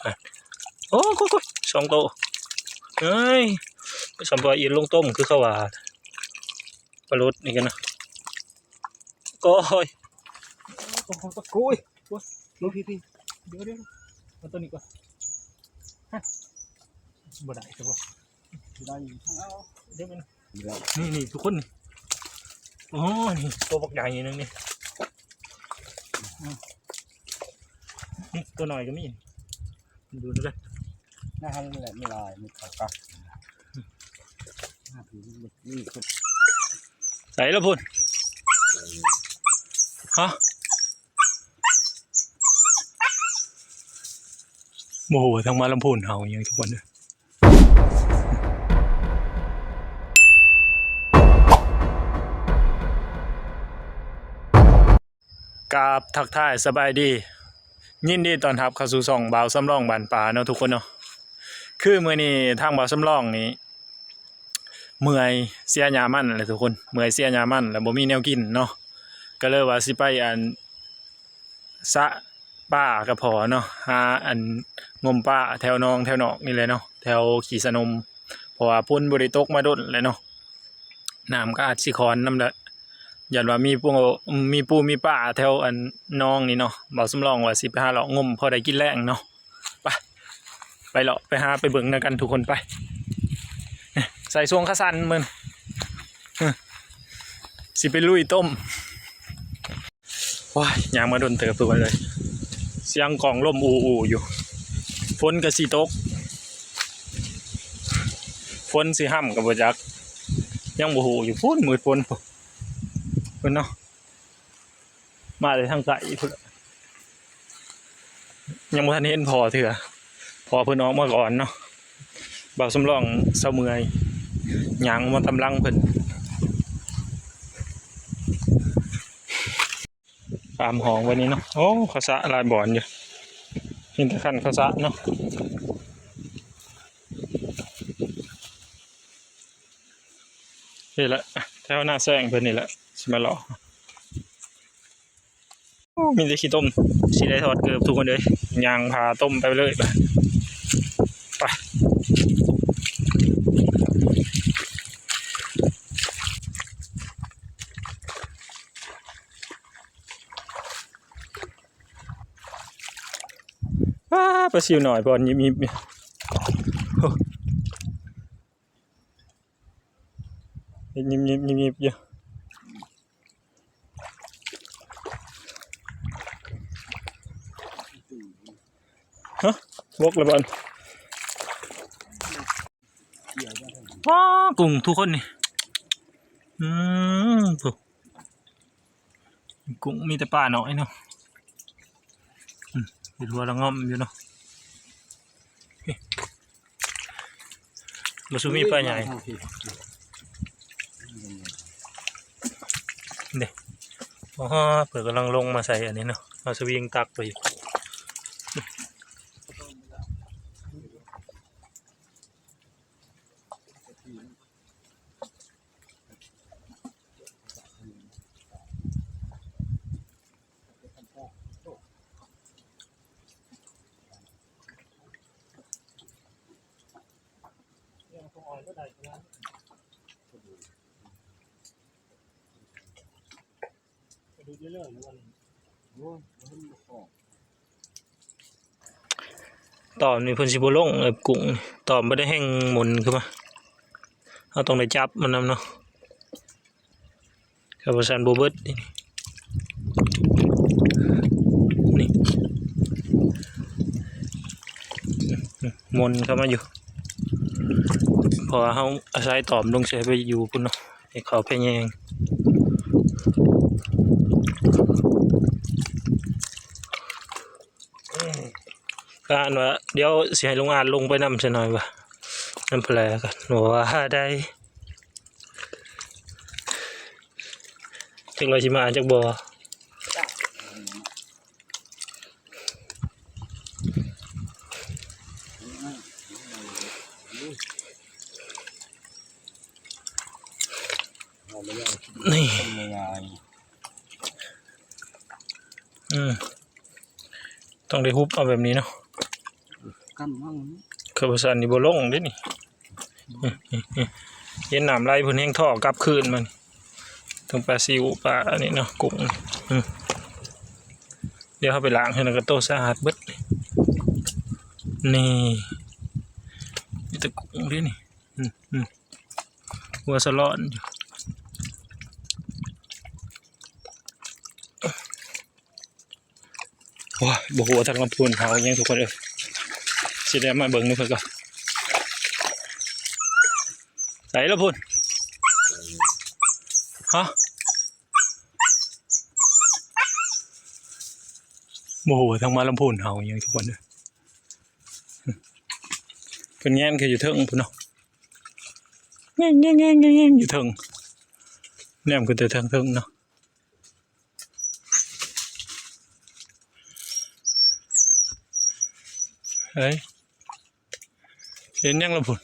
ໂອ້ ໂອ້ຍ ສອງໂຕ ເອີຍ ສຳປະອີນລົງຕົ້ມ ຄືເຂົາວ່າ ປາຫຼຸດນີ້ກັນນະ ໂອ້ຍ ໂອ້ຍ ໂອ້ຍ ພີ່ໆ ດຽວໆ ເອົາໂຕນີ້ກ່ອນ ຮະ ບໍ່ໄດ້ຊະບໍ່ ໄດ້ຢູ່ ເອົາ ເດີ ນີ້ໆ ທຸກຄົນ ນີ້ ໂອ້ ນີ້ໂຕບັກໃຫຍ່ໜຶ່ງນີ້ ອືມ ນີ້ໂຕນ້ອຍກໍມີ ດູເດີ ໜ້າຫັ້ນແຫຼະ ມີຫຼາຍ ມີເຂົ້າກັບ ໃສລະພຸ້ນ ຮະ ບໍ່ຮູ້ວ່າທາງມາລຳພູນເຮົາອີ່ຫຍັງ ທຸກຄົນເດີ. ກາບທັກທາຍສະບາຍດີ ຍິນດີຕ້ອນຮັບເຂົ້າສູ່ຊ່ອງບ່າວສຳລອງບ້ານປ່າເນາະ ທຸກຄົນເນາະ. ຄືມື້ນີ້ທາງບ່າວສຳລອງນີ້ເມື່ອຍເສຍຫຍ້າມັນແຫຼະ ທຸກຄົນ ເມື່ອຍເສຍຫຍ້າມັນ ແລ້ວບໍ່ມີແນວກິນເນາະ ກໍເລີຍວ່າຊິໄປ ອັນ ສະປາກັບພໍ່ເນາະ ຫາ ອັນ ງົມປາແຖວໜອງແຖວນອກນີ້ແຫຼະເນາະ ແຖວຂີ້ສະໜົມ ເພາະວ່າຝົນບໍ່ໄດ້ຕົກມາດົນແລ້ວເນາະ ນ້ຳກໍອາດຊິຂອນນຳແຫຼະ ຢ້ານວ່າມີປູ ມີປູມີປາແຖວ ອັນ ໜອງນີ້ເນາະ. ບ່າວສຳລອງວ່າຊິໄປຫາເລາະງົມພໍໄດ້ກິນແລງເນາະ. ໄປ ໄປເລາະ ໄປຫາ ໄປເບິ່ງນຳກັນທຸກຄົນ ໄປ. ໃສ່ຊ່ວງຂາສັ້ນມື້ນີ້ ຊິໄປລຸຍຕົ້ມ. ໂອ້ຍ ຍ່າງມາດົນເຕີບທຸກຄົນເອີຍ ສຽງກ້ອງລົມອູ່ໆຢູ່ ຝົນກໍຊິຕົກ ຝົນຊິຫ້ຳກໍບໍ່ຈັກ ຍັງບໍ່ຮູ້ຢູ່ ພຸ້ນມືດຝົນພຸ້ນເນາະ ມາແຕ່ທາງໃກ້ພຸ້ນ ຍັງບໍ່ທັນເຫັນພໍ່ເທື່ອ ພໍ່ເພິ່ນອອກມາກ່ອນເນາະ. ບ່າວສຳລອງເຊົາເມື່ອຍ ຍ່າງມາຕາມຫຼັງເພິ່ນ. ຕາມຫ້ອງໄວ້ນີ້ເນາະ ໂອ້ ເຂົ້າສາຫຼາຍບ່ອນຢູ່ ມີແຕ່ຄັນເຂົ້າສາເນາະ ນີ້ແຫຼະ ແຖວໜ້າແຊງເພິ່ນນີ້ແຫຼະ ຊິມາເລາະ. ໂອ້ ມີແຕ່ຂີ້ຕົມ ຊິໄດ້ຖອດເກີບທຸກຄົນເອີຍ ຍ່າງພາຕົມໄປເລີຍ ໄປ ໄປ. ປາ ປາຊິວນ້ອຍບ່ອນຍິບໆ ນີ້ ໂອ້ ຍິບໆໆໆ ຢູ່ ຮະ ບົກລະບ່ອນ. ວ້າ ກຸ້ງທຸກຄົນນີ້ ອືມ ໂອ້ ກຸ້ງມີແຕ່ປານ້ອຍເນາະ ອືມ ເຮັດຫົວລະງ່ອມຢູ່ເນາະ ບໍ່ສູ່ມີປາໃຫຍ່ເດ້ ອໍ ເພິ່ນກຳລັງລົງມາໃສ່ອັນນີ້ເນາະ ເອົາສະວິງຕັກໄປຢູ່. ຕອມນີ້ເພິ່ນຊິບໍ່ລົງ ເອີ ກຸ້ງນີ້ ຕອມບໍ່ໄດ້ແຮ່ງໝູນຂຶ້ນມາ ເຮົາຕ້ອງໄດ້ຈັບມັນນຳເນາະ ຄັນບໍ່ຊັ້ນບໍ່ເບິດ ນີ້ ໝູນເຂົ້າມາຢູ່ ເພາະວ່າເຮົາອາໄສຕອມລົງໃສ່ໄປຢູ່ພຸ້ນເນາະ. ໃຫ້ເຂົ້າໄປແຍງ ກະອັນວ່າ ດຽວຊິໃຫ້ລຸງອາດລົງໄປນຳຊະໜ່ອຍວ່າ ນຳແຜລະກັນ ບໍ່ວ່າໄດ້ ຈັກວ່າຊິມາຈັກບໍ່. ນີ້ ອືມ ຕ້ອງໄດ້ຮຸບເອົາແບບນີ້ເນາະ. ນ ຄືວ່າຊັ້ນນີ້ບໍ່ລົງເດ້ນີ້ ເຫັນນ້ຳໄຫຼເພິ່ນແຮ່ງທໍ່ກັບຄືນມານີ້ ທັງປາຊິວ ປາອັນນີ້ເນາະ ກຸ້ງ ອືມ ດຽວເຮົາໄປລ້າງໃຫ້ ແລ້ວກໍໂຕສະອາດເບິດ ນີ້ ມີແຕ່ກຸ້ງເດ້ນີ້ ອືມ ອືມ ຫົວສະຫຼອນຢູ່. ໂອ້ຍ ບໍ່ຮູ້ວ່າທາງລຳພູນເຮົາອີ່ຫຍັງທຸກຄົນເອີຍ ຊິໄດ້ມາເບິ່ງນຳເພິ່ນກ່ອນ ໃສລຳພູນ ຮະ ບໍ່ຮູ້ວ່າທາງມາລຳພູນເຮົາອີ່ຫຍັງທຸກຄົນເອີຍ ເພິ່ນແງນຄືຢູ່ເທິງພຸ້ນເນາະ ແງນໆໆໆຢູ່ເທິງ ແນມຂຶ້ນແຕ່ທາງເທິງເນາະ. ເອີຍ ເຫັນຫຍັງລະພຸ້ນ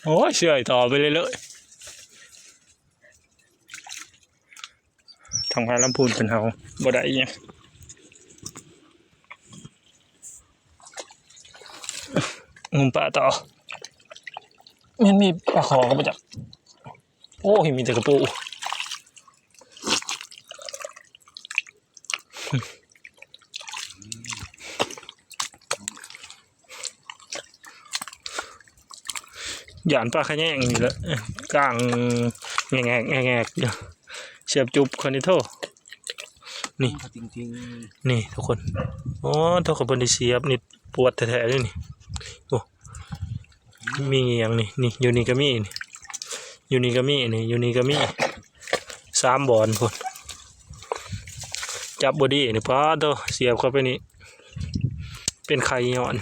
ໂອ້ຍ ເຊື່ອຍຕໍ່ໄປເລື້ອຍໆ ທາງພາລຳພູນເພິ່ນເຮົາບໍ່ໄດ້ອີ່ຫຍັງ ງມປາຕໍ່ ແມ່ນມີປາຄໍກໍບໍ່ຈັກ ໂອ້ຍ ມີແຕ່ກະປູ ຢ້ານປາຂະແຍງນີ້ແຫຼະ ກ້າງແງກໆໆຢູ່ ສຽບຈຸບເຂົານີ້ໂທ້ ນີ້ ນີ້ທຸກຄົນ ໂອ້ ໂທ້ ເຂົາບໍ່ໄດ້ສຽບນີ້ ປວດແທ້ໆເດ້ນີ້ ໂອ້ ມີຫຍັງນີ້ ນີ້ ຢູ່ນີ້ກໍມີນີ້ ຢູ່ນີ້ກໍມີນີ້ ຢູ່ນີ້ກໍມີ ສາມບ່ອນພຸ້ນ ຈັບບໍ່ດີນີ້ ປາດໂທ້ ສຽບເຂົ້າໄປນີ້ ເປັນໄຂ້ຍ້ອນ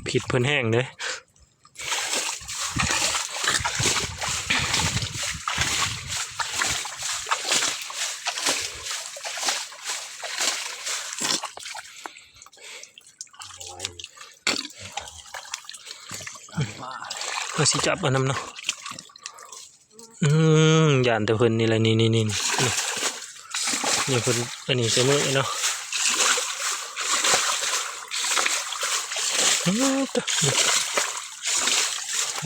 ພິດເພິ່ນແຮງເດ້. ເຮົາຊິຈັບເອົານຳເນາະ ອືມ ຢ້ານແຕ່ເພິ່ນນີ້ແຫຼະ ນີ້ໆໆ ນີ້ ນີ້ເພິ່ນ ອັນນີ້ໃສ່ມືເນາະ ອືມ ຕະ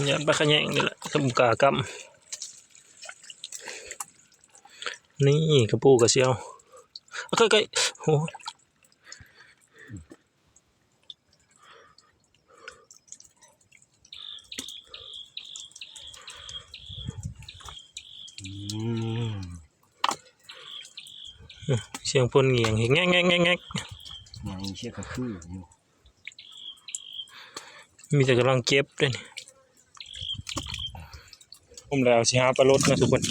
ຢ້ານປາຂະແຍງນີ້ແຫຼະ ກໍບໍ່ກ້າກຳ ນີ້ກະປູກະຊຽວ ເອີ ໃກ້ໆ ໂອ້ຍ. ອືມ ສຽງຝົນຫງຽງ ແງກໆໆໆ ຫຍັງສຽງກະຄືຢູ່ ມີແຕ່ກຳລັງເກັບເດ້ນີ້. ຄຸມແລ້ວຊິຫາປາລົດນະທຸກຄົນ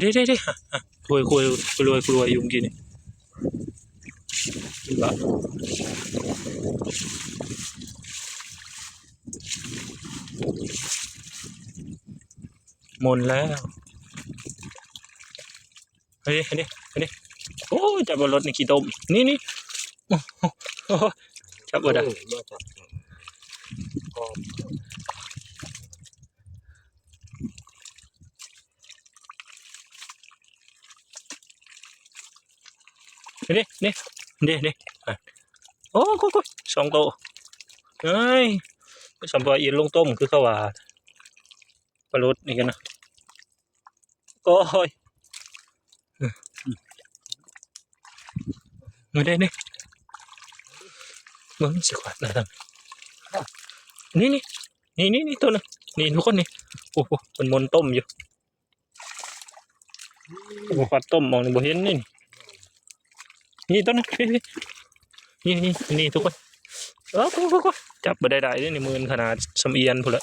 ເດ້ໆໆ ໂອ້ຍ ໂອ້ຍ ໂອ້ຍ ໂອ້ຍ ຢູ່ມື້ກີ້ນີ້ ໝົນແລ້ວ. ເຮີ້ຍ ເຮີ້ຍ ເຮີ້ຍ ໂອ້ຍ ຈັບບໍ່ລົດນີ້ຂີ້ຕົມ ນີ້ ນີ້ ໂອ້ໂຫ ຈັບບໍ່ໄດ້ ເອີ ມາຈັບ ນີ້ ນີ້ ນີ້ ນີ້ ນີ້ ໂອ້ ໂອ້ຍ ສອງໂຕ ເອີຍ ສຳພະອິນລົງຕົ້ມຄືເຂົາວ່າ ປາລົດນີ້ກັນນະ. ໂອ້ຍ ເອີ ເອີ ເດ້ ເດ້ ເບິ່ງຊິຂວັດນະ ນີ້ ນີ້ ນີ້ ນີ້ ນີ້ ໂຕໜຶ່ງ ນີ້ ທຸກຄົນ ນີ້ ໂອ້ໂຫ ເປັນມົນຕົ້ມຢູ່ ໂອ້ ຂວັດຕົ້ມໝ່ອງນີ້ບໍ່ເຫັນນີ້ ນີ້ ນີ້ ໂຕໜຶ່ງ ນີ້ ນີ້ ນີ້ ນີ້ ນີ້ ທຸກຄົນ ເອີ ໂອ້ໂຫ ຈັບບໍ່ໄດ້ ໄດ້ນີ້ ມື່ນຂະໜາດ ສ່ຳອຽນພຸ້ນລະ.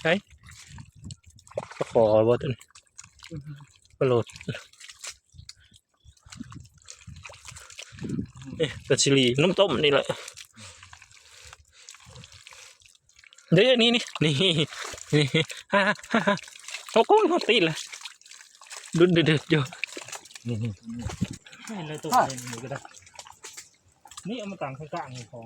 ໃສ ປາຄໍບໍ່ຕົວນີ້ ປາໂຫຼດ ເອີ ປາຊິລີ ນ້ຳຕົ້ມນີ້ແຫຼະ ເດ້ ນີ້ ນີ້ ນີ້ ໂອ້ໂຫ ຕິດລະ ດຸດໆໆຢູ່ ນີ້ ນີ້ ນີ້ ເອົາມາຕັ້ງຂ້າງໆ ນີ້ຂອງ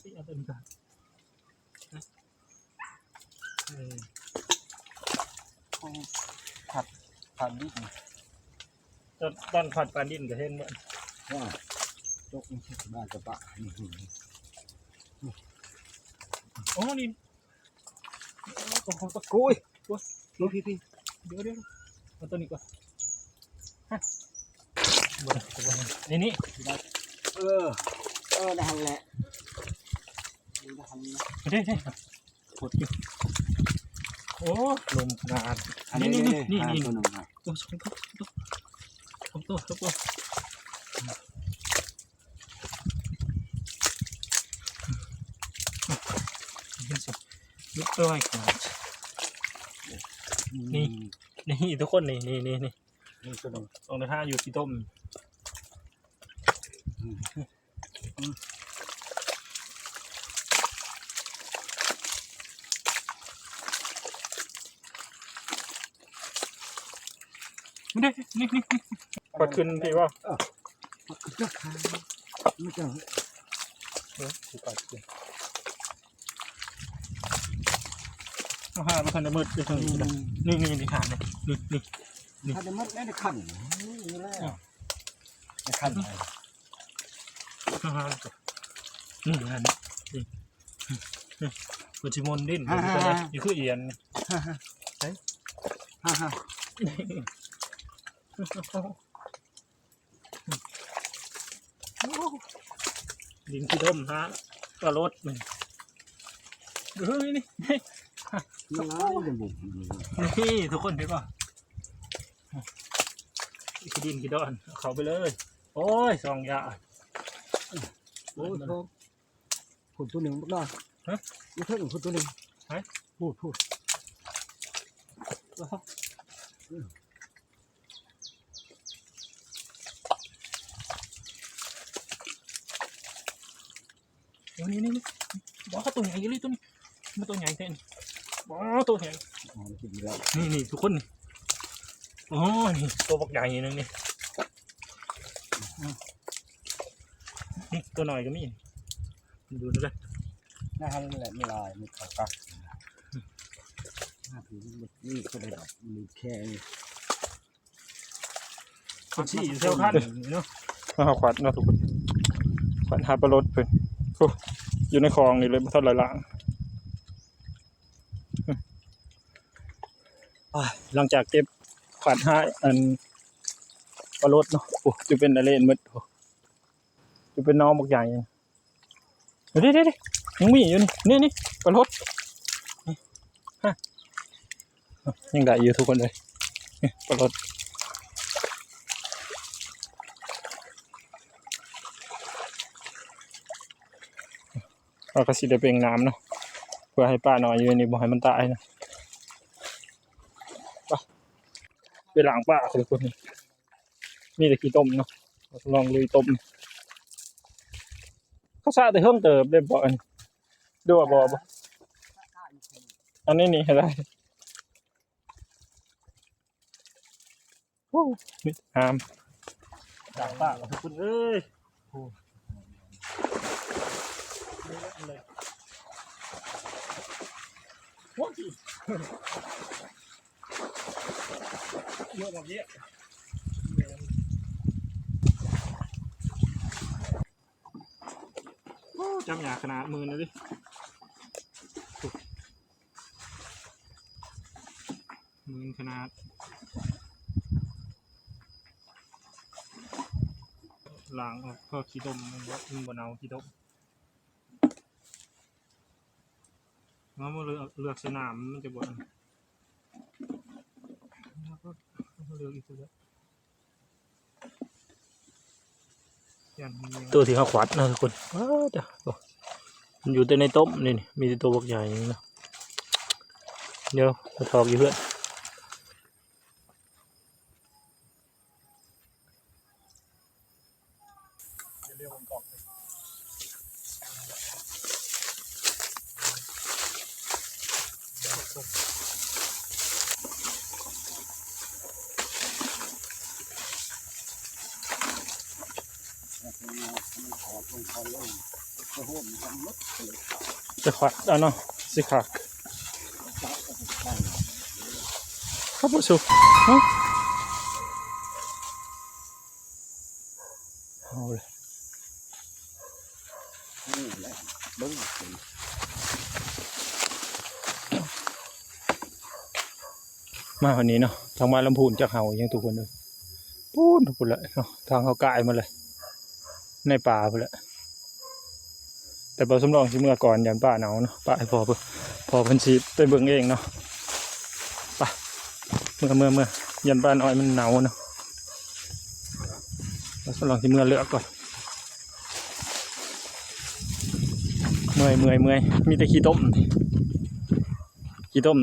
ຕິ ເອົາຕົວນີ້ກ່ອນ. ເອີ ຂອງຜັດ ຜັດດິນ ຕອນ ຕອນຜັດປານດິນກໍເຫັນບໍ່? ວ່າ ຕົກມັນຊິບາດກະປະ ນີ້ ໂອ້ ນີ້ ໂອ້ຍ ໂອ້ຍ ໂອ້ຍ ພີ່ໆ ດຽວໆ ເອົາຕົວນີ້ກ່ອນ ຮະ ບໍ່ໄດ້ ບໍ່ໄດ້ ນີ້ ນີ້ ເອີ ເອີ ນັ້ນແຫຼະ ນັ້ນແຫຼະ ເດ້ໆ ໂຄດຢູ່ ໂອ້ ລົມຂະໜາດ ອັນນີ້ ນີ້ ນີ້ ນີ້ ນີ້ ນີ້ ໂອ້ ສອງຕົວ ສອງຕົວ ສອງຕົວ ສອງຕົວ. ນີ້ ນີ້ທຸກຄົນ ນີ້ ນີ້ ນີ້ ນີ້ ນີ້ຕົວໜຶ່ງ ຕ້ອງໄດ້ຫາຢູ່ຂີ້ຕົມ ອືມ ອືມ ນີ້ ນີ້ ນີ້ ນີ້ ກວດຂຶ້ນພີ້ບໍ່? ເອີ ກວດຂຶ້ນ ມັນຈະ ເອີ ຊິກວດຂຶ້ນ ເຮົາຫາບໍ່ທັນໄດ້ໝົດເລີຍ ອືມ ນີ້ ນີ້ ນີ້ ຫາ ນີ້ ນີ້ ນີ້ ນີ້ ຖ້າໄດ້ໝົດແລ້ວໄດ້ຄັນ ນີ້ແຫຼະ ເອີ ໄດ້ຄັນ ເຮົາຫາ ນີ້ ຫັ້ນ ນີ້ ນີ້ ເພິ່ນຊິມົນດິນ ອ່າ ນີ້ຄືອຽນ ອ່າ ເອີ ອ່າ ດິນຂີ້ຕົມຫາປາລົດ ເອີຍ ນີ້ ມັນຫຼາຍເດ້ ນີ້ທຸກຄົນເຫັນບໍ່? ຂີ້ດິນຂີ້ດອນ ເອົາເຂົ້າໄປເລີຍ ໂອ້ຍ ສອງຢ່າ ໂອ້ຍ ພຸ້ນຕົວໜຶ່ງບັກນ້ອຍ ຮະ ຢູ່ເທິງພຸ້ນຕົວໜຶ່ງ ໃສ? ພຸ້ນ ພຸ້ນ ໂອ້ ນີ້ ນີ້ ນີ້ ວ້າວ ຕົວໃຫຍ່ອີ່ຫຼີຕົວນີ້ ມັນຕົວໃຫຍ່ແທ້ນີ້ ວ້າວ ຕົວໃຫຍ່ ອໍ ກິນແລ້ວ ນີ້ ນີ້ ທຸກຄົນ ນີ້ ໂອ້ ນີ້ ຕົວບັກໃຫຍ່ໜຶ່ງນີ້ ອືມ ນີ້ ຕົວນ້ອຍກໍມີ ຢູ່ນັ້ນແຫຼະ ໃນຫັ້ນແຫຼະ ມີຫຼາຍ ມີເຂົ້າກັກ ອືມ ນີ້ກໍໄດ້ດອກ ມີແຄ່ນີ້ ເພິ່ນຊິຢູ່ແຖວຄັນນີ້ເນາະ ມາຫາຂວັດເນາະທຸກຄົນ ຂວັດຫາປາລົດເພິ່ນ ໂອ້ ຢູ່ໃນຄອງນີ້ເລີຍ ບໍ່ທັນໄດ້ລ້າງ ອ່າ ຫຼັງຈາກເກັບຂວັດຫາ ອັນ ປາລົດເນາະ ໂອ້ ຢູ່ເປັນລະເລນໝົດ ໂອ້ ຢູ່ເປັນໜອງບັກໃຫຍ່ ເດ້ໆໆ ຍັງມີຢູ່ນີ້ ນີ້ໆ ປາລົດ ນີ້ ຮະ ຍັງໄດ້ຢູ່ທຸກຄົນເອີຍ ນີ້ປາລົດ ເຮົາກໍຊິໄດ້ເປັ່ງນ້ຳເນາະ ເພື່ອໃຫ້ປານ້ອຍຢູ່ໃນນີ້ບໍ່ໃຫ້ມັນຕາຍນະ ໄປ ໄປລ້າງປາທຸກຄົນ ມີແຕ່ຂີ້ຕົມເນາະ ລອງລຸຍຕົ້ມ ເຂົາສະແຕ່ເທິງເຕີບເດ້ບໍ່ ອັນນີ້ ຫຼືວ່າບໍ່ ບໍ່ ອັນນີ້ນີ້ໃຫ້ໄດ້ ໂອ້ ມີແຕ່ນ້ຳ ຈາກປາກເພິ່ນເອີຍ ໂອ້ ໂອ້ຍ ເຍອະມາກເຍອະ ໂອ້ ຈັບຍາກຂະໜາດ ມື່ນເລີຍ ມື່ນຂະໜາດ ລ້າງອອກ ເພາະຂີ້ຕົມມັນບໍ່ ມັນບໍ່ເນົ່າ ຂີ້ຕົມ ເຮົາມາເລືອກ ເລືອກໃສ່ນ້ຳ ມັນຈະບໍ່ ເລືອກອີກ ໂຕທີ່ເຮົາຂວັດເນາະທຸກຄົນ ວ້າວ ໂອ້ ມັນຢູ່ແຕ່ໃນຕົ້ມນີ້ ມີແຕ່ໂຕບັກໃຫຍ່ນີ້ເນາະ ດຽວໄປຖອກຢູ່ເຮືອນ ໂ ຈະຂວັດເອົາເນາະ ຊິຄັກ ຄັບບໍ່ສຸກ ເອົາເລີຍ. ມາຮອດນີ້ເນາະ ທາງບ້ານລຳພູນຈັກເຫົ່າຫຍັງທຸກຄົນເອີຍ ພຸ້ນ ພຸ້ນແຫຼະເນາະ ທາງເຮົາກາຍມາເລີຍ ໃນປ່າພຸ້ນແຫຼະ ແຕ່ບໍ່ສຳລອງຊິເມືອກ່ອນ ຢ້ານປ້າໜາວເນາະ ປ້າໃຫ້ພໍ່ເພິ່ນ ພໍ່ເພິ່ນຊິໄປເບິ່ງເອງເນາະ ໄປ ເມືອ ເມືອ ເມືອ ຢ້ານປ້ານ້ອຍມັນໜາວເນາະ ແລ້ວສຳລອງຊິເມືອເລືອກກ່ອນ ເມື່ອຍ ເມື່ອຍ ເມື່ອຍ ມີແຕ່ຂີ້ຕົມ ຂີ້ຕົມ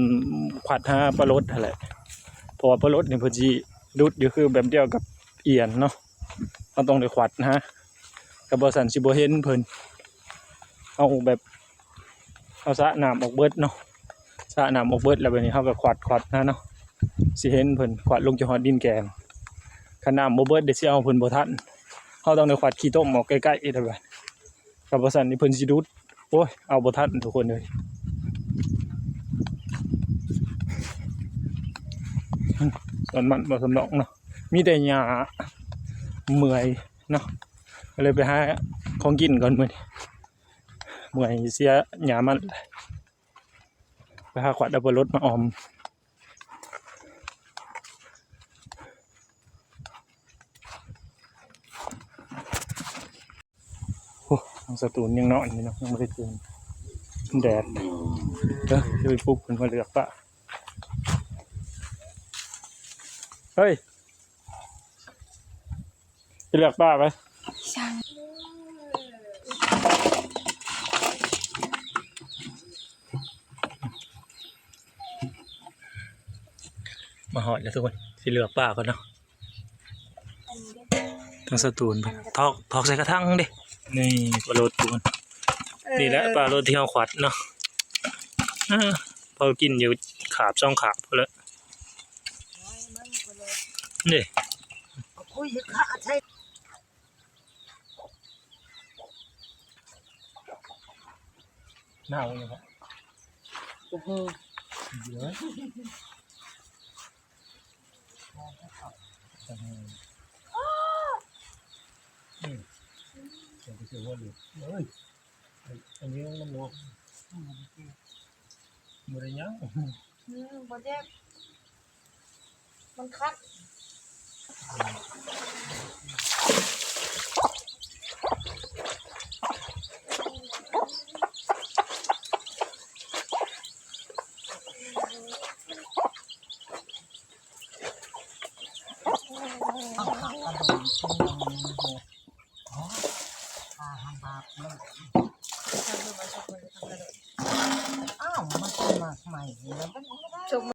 ຂວັດຫາປາໂລດຫັ້ນແຫຼະ ເພາະວ່າປາໂລດນີ້ເພິ່ນຊິດຸດຢູ່ ຄືແບບດຽວກັບອຽນເນາະ ເຮົາຕ້ອງໄດ້ຂວັດຫາ ຄັນບໍ່ຊັ້ນຊິບໍ່ເຫັນເພິ່ນ ເອົາແບບ ເອົາສະນ້ຳອອກເບິດເນາະ ສະນ້ຳອອກເບິດ ແລ້ວບາດນີ້ເຮົາກໍຂວັດ ຂວັດນະເນາະ ຊິເຫັນເພິ່ນຂວັດລົງຈະຮອດດິນແກງ ຄັນນ້ຳບໍ່ເບິດເດ ຊິເອົາເພິ່ນບໍ່ທັນ ເຮົາຕ້ອງໄດ້ຂວັດຂີ້ຕົມອອກໃກ້ໆ ເດ້ ຄັນບໍ່ຊັ້ນນີ້ເພິ່ນຊິດຸດ ໂອ້ຍ ເອົາບໍ່ທັນທຸກຄົນເອີຍ ສວນມັນບໍ່ສຳນອງເນາະ ມີແຕ່ຫຍ້າ ເມື່ອຍເນາະ ກໍເລີຍໄປຫາຂອງກິນກ່ອນມື້ນີ້ ເມື່ອຍເສຍຫຍ້າມັນ ໄປຫາຂວັດເອົາປາໂລດມາອອມ ໂອ້ ທາງສະຕູນຍັງນອນຢູ່ເນາະ ຍັງບໍ່ໄດ້ຕື່ນ ແດດ ເອີ ຊິໄປປຸກເພິ່ນມາເລືອກປາ ເຮີ້ຍ ໄປເລືອກປາໄປ ມາຮອດແລ້ວທຸກຄົນ ຊິເລືອກປາກ່ອນເນາະ ທາງສະຕູນ ຖອກ ຖອກໃສ່ກະທັງເດ້ ນີ້ປາໂລດທຸກຄົນ ນີ້ແຫຼະປາໂລດທີ່ເຮົາຂວັດເນາະ ເອີ ພໍກິນຢູ່ຄາບສອງຄາບພຸ້ນແຫຼະ ນີ້ ເອົາຄຸຍເຮັດຂາໃສ່ ໜາວຢູ່ບໍ່ ໂອ້ໂຫ ເອີ ອືມ ເຈົ້າໄປຊື້ຫົວເຫຼືອ ເອີຍ ອັນນີ້ມັນບໍ່ ບໍ່ໄດ້ຫຍັງ ອືມ ບໍ່ເຈັບ ມັນຄັນ.